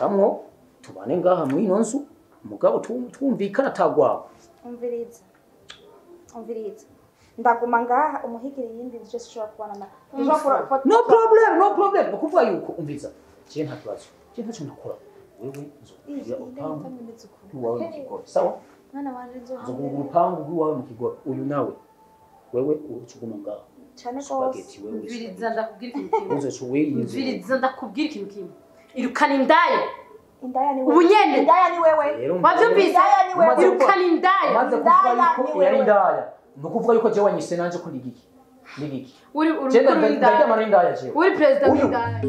Hitamwo tubane ngaha mu ino nzu mugabo twumvikana tagwawe. Umviriza. Umviriza. Ndaguma ngaha umuhigire yindi nje sishobora kubana na. No problem, no problem. Nukuvuga yuko umviza. Je nta kibazo. Je ntacyo nakora. Wewe nzo urupangu rwawe mu kigobe. Sawa? Mwana wanje nzo urupangu rwawe mu kigobe. Uyu nawe. Wewe ucuguma ngaha. Cyane gose. Umviriza ndakubwira ikintu kimwe. Umviriza ndakubwira ikintu kimwe. Irukana indaya. Indaya ni wewe. Ubunyene. Indaya ni wewe. Wavyumvise? Indaya ni wewe. Irukana indaya. Maze kuvuga yuko yari indaya. Nukuvuga yuko je wanyise nanje ko ndigiki. Ndigiki. Uri urukuru indaya. Indaya jewe. Uri president w'indaya.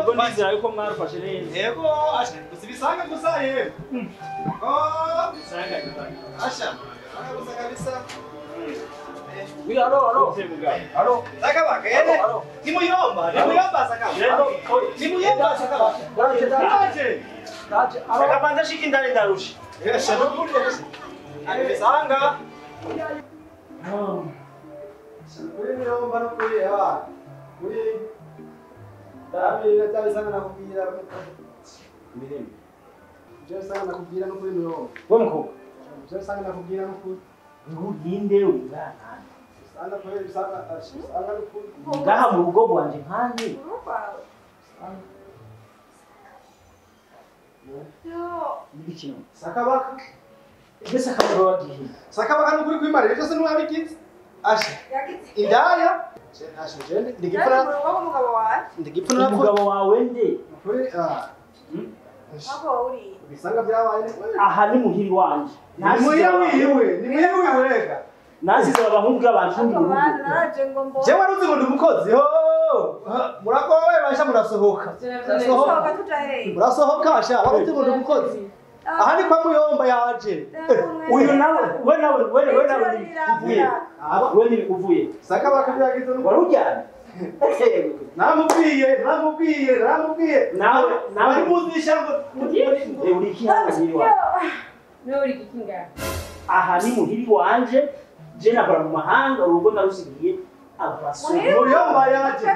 Ubwo nizera yuko mwarufashe neza. Yego, asha, usibisanga gusa yewe. Oh, asha, gusa kabisa. Oui, allo, allo. Allo. Sakabaka, eh? Ni muyomba, ni muyomba sakabaka. Ni muyomba sakabaka. Ndaje. Ndaje. Akabanza shiki ndani ndarusha. Yesha, nukuri yesha. Alibisanga. Kuri muyomba nukuri ya. Kuri Ndabi ndabisanga nakubwira mirembe. Je sanga nakubwira nukuri muyomba. Wewe mkobwa. Je sanga nakubwira nukuri. Ngurinde ungana. Sanga kweli sanga sanga nukuri. Ngaha mu rugo rwanje nkandi. Yo. Sakabaka. Mbese akabaka wagiye. Sakabaka nukuri kwimarira byose ntiwabigize. Asha. Indaya. Asha je ndigipfura. Ndigipfura umugabo wawe nde? Kuri ah. Aho uri. Bisanga byabaye aha ni muhiri wanje. Ni muhira wiwe, ni muhira wiwe reka. Nasize abahungu abantu mu rugo. Je waruzi ngo ndi umukozi. Ho! Muragowe basha murasohoka. Murasohoka tuja hey. Murasohoka asha waruzi ngo ndi umukozi. Aha ni kwa muyomba yaje. Uyu nawe we nawe we we nawe uvuye. We ni uvuye. Sakabaka byagize no warujyana. Namubwiye, namubwiye, namubwiye. Nawe nawe muzisha ngo uri iki hano muhiri wanje? Niwe uri iki ngaha? Aha ni muhiri wanje. Je nakora mu mahanga urugo narusigiye abasore. Muyomba yaje.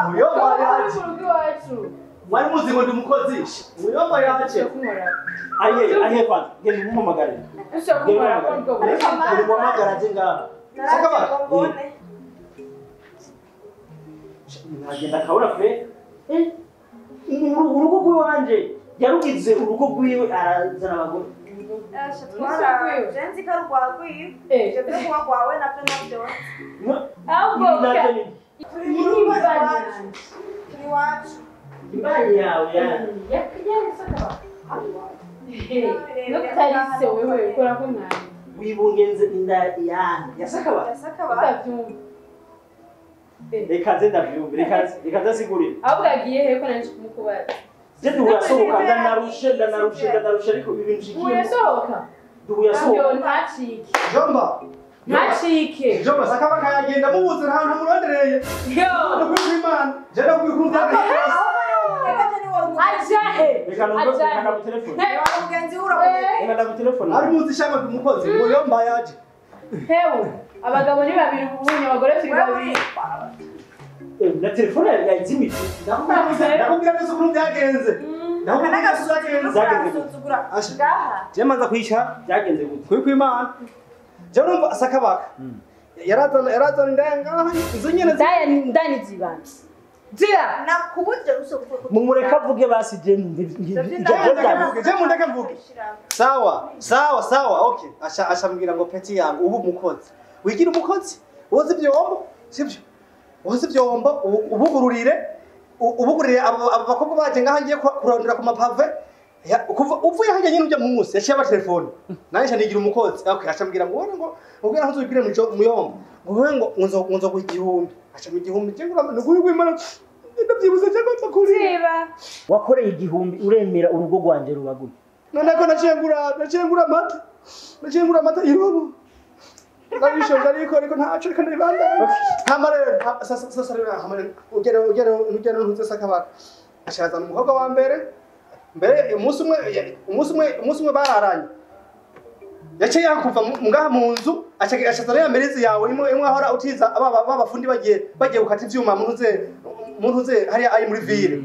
Muyomba yaje. Mwari muzi ngo ndi umukozi. Muyomba yaje. Aye, aye kwanza. Genda umuhamagare. Genda umuhamagare aje ngaha. Sakabaka. Nagenda kabura kure. Urugo rw'iwanje yarugize urugo rwiwe arazana abagore. Asha twara. Jenzi karugwagwiwe. Je byo kuba kwawe navyo navyo. Ahubwo turi mu rugo iwacu. Turi iwacu. Imbaye yawe ya. Yakijyanye sakabaka. No kutarise wewe ukora ko mwana. Wibungenze inda yani. Yasakabaka. Yasakabaka. Utavyumva. Reka nze ndavyumva, reka ndasigurira. Ahubwo agiye he ko nanje kumukubaza. Je duhurasohoka ndanarushe ndanarushe ndanarushe ariko ibi bintu nshikiye. Urasohoka? Duhuyasohoka. Yo ntacike. Jomba. Ntacike. Jomba sakabaka yagenda mubuze nta nta murondereye. Yo. Ndakwimana. Je ndakwikunda. Ajahe. Reka numve reka ndagutelefone. Mugenzi urakomeye. Reka ndagutelefone. Ari muzi shaka ndi umukozi muyomba yaje. Hewe, abagabo ni babiri ubunye abagore turi babiri. Na telefone yayizimije. Ndakubwira neza ukuntu byagenze. Ndakubwira neza ukuntu byagenze. Ngaha. Je manza kwica Byagenze gute? kuri kwimana. Je urumva sakabaka. Yarazana indanga izo nyene Ndaya ndani zibana. Zira. Nakubuje usoko. Mumureka avuge basi je numve. Je mundeke mvuge. Sawa, sawa, sawa, okay. Ashambwira ngo peti yangu ubu umukozi. Wigira umukozi? Woza ivyombo, sivyo? Woza ivyombo ubugururire ubugurire aba bakobwa baje ngaha ngiye kurondera ku mapave. Kuva uvuye hajya nyine ujya mu munsi yaciye aba telefone. Nanje nigira umukozi. Okay, ashambwira ngo wowe ngo ubwira ntuzubwire mu muyombo. Ngo wowe ngo nzo guha igihumbi. Ashamba igihumbi je ngo nuguri gwimana. Ndabyibuze cyangwa mpakuri. Ziba. Wakoreye igihumbi uremera urugo rwanje rubagure. None ko naciye ngura amata. Naciye ngura amata irobo. Ndabishonje ariko ntaco reka ndabibanda. Hama rero sasa rero hama rero ugere ntuze sakabaka. Ashazana umukobwa wa mbere. Mbere umunsi umwe bararanye. Yaciye yakuva ngaha mu nzu ashazana ya merizi yawe imwe ahora utiza aba bafundi bagiye gukata ivyuma mu ntuze hariya ari muri ville.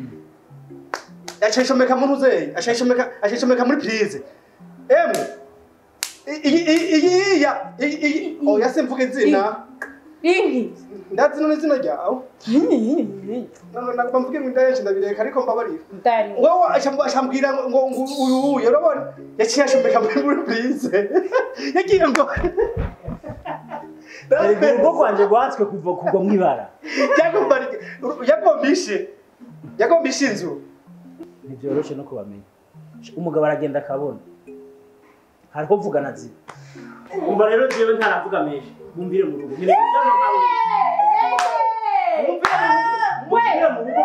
Yacishomeka mu ntuze ashishomeka muri prise. Emwe iya oya simvuga izina. Inki. Ndazi none izina ryawe. None nagomba mvuge ngo ndayeje ndabireka ariko mbabarira. Ndari. Wowe ashambwira ngo uyu urabona yaciye ashomeka muri prise. Yagiye ngo urugo rwanje rwatswe kuva kugwa mwibara. Yagombishe inzu. Ntibyoroshe no kubamenya. Umugabo aragenda akabona. Hariho vugana ziba. Umva rero jewe ntaravuga menshi. Mumvire mu rugo. Mumvire mu rugo.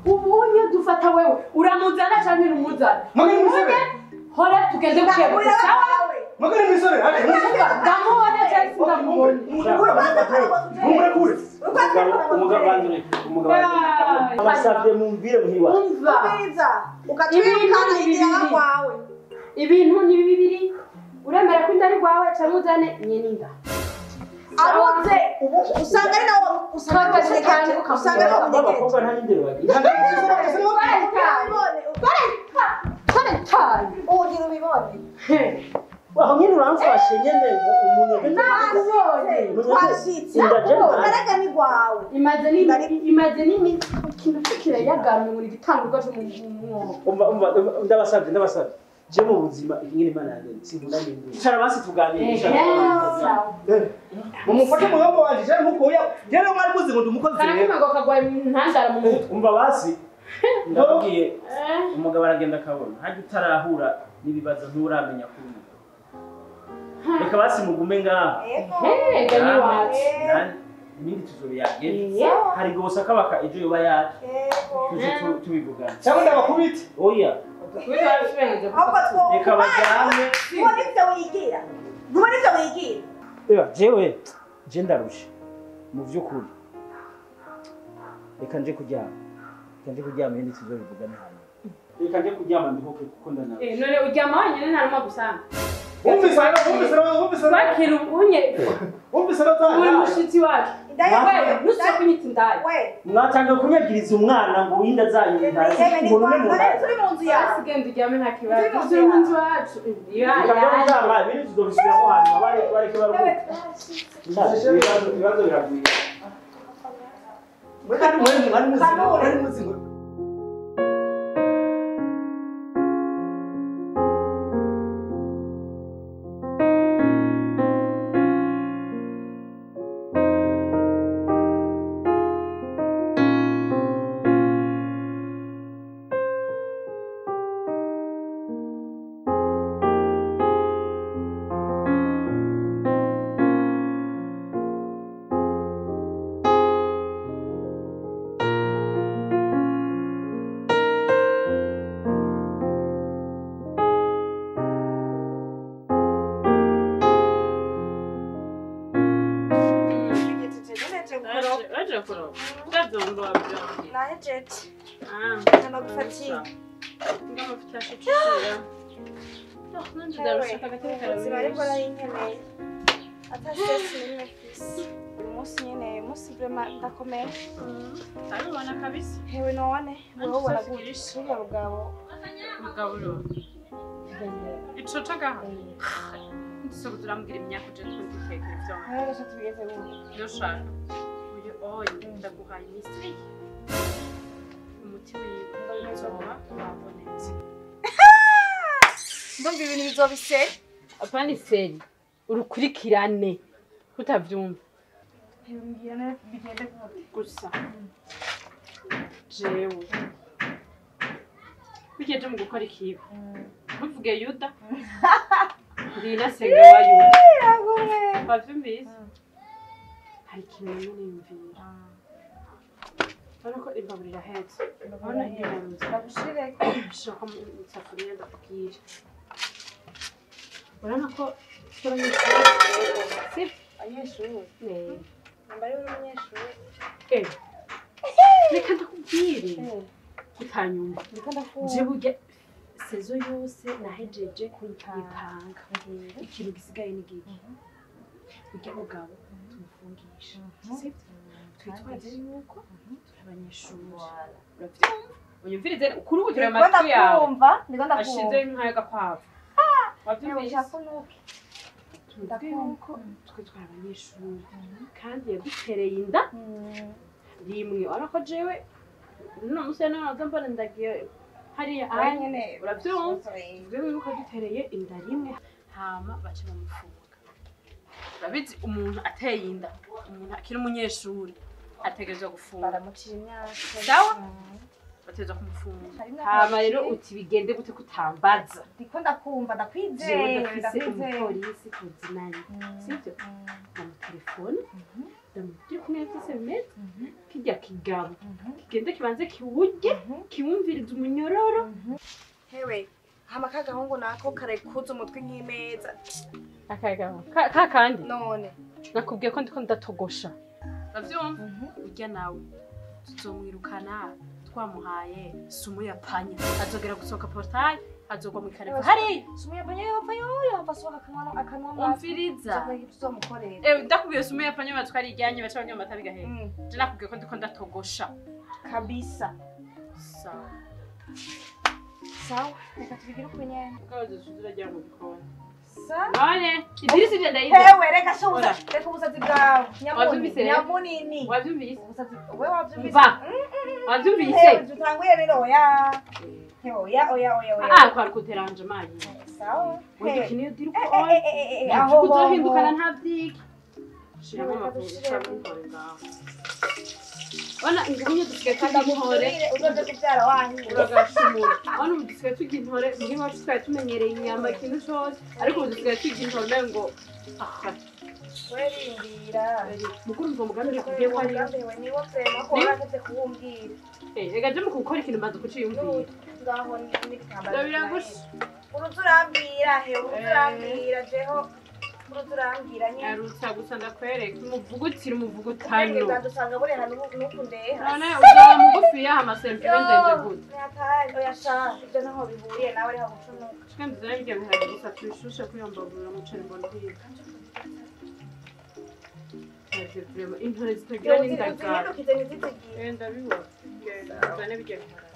Ubunye dufata wewe uramuzana canke ntumuzana. Hora tugende kukebuka sawa. Mugire misore ndamubona cyangwa sindamubona. Mumurekure. Umugabo abasabye mumvire muhiwa. Umva. Ukatwirukana igira kwawe. Ibintu ni bibiri. Uremera ko indari rwawe cyangwa uzane nyene inda. Abuze usanga ari nawe usanga usanga ari abakobwa nta n'indero bagira. Ugira ubibone. Aho nyine uramfashe nyene umunyegete. Nakubonye. Twashitse. Ugaragara ni rwawe. Imaze n'iminsi ikintu kirayagamye ngo ni igitangurwa cyo mu mwobo. Umva ndabasabye. Je mu buzima nyine Imana yanjye sinkunda n'induru. Icara basi tuganire. Mumufate muyombo wanje je nkuko uya. Je rero mwari muzi ngo ndi umukozi rero. Karakuma ngo kagwaye ntandara mu mutwe. Umva basi. Ndabwiye umugabo aragenda akabona. Hajya utarahura n'ibibazo nturamenya ko uri umugabo. Reka basi mugume ngaha. Ega ni wacu. Ibindi tuzobiyageje. Hari gose akabaka ejo yoba yaje. Tuze tubivugana. Cyangwa ndabakubite. Oya. Reka bajyane. Ubona ivyo wigira. Ubona ivyo wigira. Eba jewe je ndarushe mu vy'ukuri. Reka nje kuryama. Reka nje kuryama ibindi tuzobivugana hanyuma. Reka nje kuryama ndihoke kuko ndanawe. None uryama wenyine nta rumwe gusanga. Wumvise Bakira ubunye. Wumvise rero Uri mushitsi wacu. Wewe ntushobora kunyita indaya. Mwatanga kunyagiriza umwana ngo winda zanyu ndazi. Ngo none mu turi mu nzu yawe. Basi genda uryame nta kibazo. Turi mu nzu wacu. Reka nje kuryama ibindi tuzobisubiramo hanyuma bareke baruhuke. Ibibazo biragwira. Mwari muzi ngo Wahejeje kuroba? Byavyombo wavyombi. Nahejeje. Ah. Nagufatiye. Ngamavuta ashicishira. Nanje ndarushaka agatebe Ubuzima ariko nari nkeneye. Ata stress n'imwe mfise. Uyu munsi nyene, uyu munsi vraiment ndakomeye. Ndabibona kabisa. Hewe none, Nanje wowe ubona sasigirisha. gute? Uriya mugabo. Mugabo uro. Ico cagaha. Nsoza urambwira imyaka uje twumvikeke ivyo. Hariho gashatsi bigeze gute? Ndoshaka. Uyu oyi ndaguhaye iminsi. Umuti wiwe uzoba wabonetse. Ndumva ibintu bizoba iseri. Apana iseri. Urukurikirane. Kutavyumva. Hewe mbwira none bigende gute? Gusa. Jewe. Bigeje mu gukora ikibi. Ntuvuge Yuda. Ndi nasenga wa Yuda. Yagumwe. Wavyumvise? Hari ikintu nyene niyumvira. Urabona ko imbabura irahetse. Urabona irarunze. Ndagushireko. Shaka mu isafuriya ndakubwira. Urabona ko turi abanyeshuri. Sibyo? Abanyeshuri. Eh. Namba ari uri umunyeshuri. Eh. Reka ndakubwire. Kutanyumva. Ndiko ndakumva. Je burya sezo yose nahejeje kuyipanga. Ikintu gisigaye ni giki? Urya mugabo tumufungisha. Sibyo? Twitwaze yuko turi abanyeshuri. Uravyumva? Unyumvirize kuri ubu turi Ndiko amatwi yawe. ndakumva. Ndiko ndakumva. Ashize nk'ay'agakwavu. Hewe Wavyumvise? ushaka unuke. Tuvuge yuko twe twari abanyeshuri kandi yadutereye inda rimwe. Urabona ko jewe uno munsi rero naza mbona ndagiye hariya Wewe anye. nyene. Uravyumva? Tuvuge yuko yadutereye inda rimwe hama baca bamufunga. Urabizi umuntu ateye inda, umuntu akiri umunyeshuri ategerezwa gufunga. Baramucira imyaka. Sawa? Bategerezwa kumufunga. Hari imyaka Hama rero baciye. uti bigende gute kutambaza. Ndiko ndakumva Jewe ndakwizeye ndafise ndakwizeye. umupolisi tuzinanye. Sivyo? Ndamutelefone, ndamubwira ukuntu vyose bimeze. Kirya kigabo kigende kibanze kiwurye, kiwumvirize umunyororo. Hewe hama kagahungu nako karekuza umutwe nk'imeza. Akagabo ka kandi None. nakubwiye ko ndiko ndatogosha. Uravyumva? Urya nawe tuzomwirukana twamuhaye sumu ya panya. Azogera gusohoka portail, azogwa mu ikarevo hariya. Sumu ya panya yopfa yoyo hava asohoka akanwa akanwa amata. Umviriza. Tuzomukorera. Eh ndakubwiye sumu ya panya batwara ijyanye baca banywa amata bigahera. Je nakubwiye ko ndiko ndatogosha. Kabisa. Sawa. Sawa, reka tubigire uko nyene. Ubwo tuzajya mu gikoni. Sa? None idirisi je ndayizi. Hewe reka shubuza, reka ubusazi bwawe. Nyamunini, Wavyumvise rero? nyamunini. Wavyumvise? Ubusazi, wewe wavyumvise? Mva. Wavyumvise? Hewe tutanguye rero oya. Hewe oya oya oya oya. Ah kwari kuteranje mayi. Sawa. Wewe Hewe. dukeneye diri Eh, uko eh, eh, eh, eh, aho uzohindukana ho. nta vyiki. Shiramo Reka amavuta dushiremo. ushiramo ngaho. Ona ngumye dusigaye turya intore. Uzoze kuvyara wahiye. Uragashumura. Ona ubu dusigaye turya intore, muhira iwacu twari tumenyereye inyama ikintu cose, ariko ubu dusigaye turya intore ngo aha. Werindira. Mukuru umva umugambi nakubwiye ko ari Umugambi we niwo vrema ko Niwo? warageze kuwumbwira. Eh, reka je mu gukora ikintu mbanza kuciyumvira. Ngaho n'ibitambaro. Ndabiragusha. Uruza urambwira, hewe uruza urambwira, jeho uruza urambwira nyine. Arutsa gusa ndakwereka umuvugutire Ubwenge umuvugutano. bwanjye usanga bureha n'uku ndeha. None uzaba mugufiya hama selfie ndende gute? Ni oya sha, ibyo ntaho bihuriye nawe reka gucunuka. Twembi zirabirya biharage gusa tubishushe kuyombagurira umuceri mbona uhiye. Ivyo vraiment intore zitagira n'indagara. Uzihindukize ntizizigire. Eh, ndabibona. Genda, uzane birya biharage.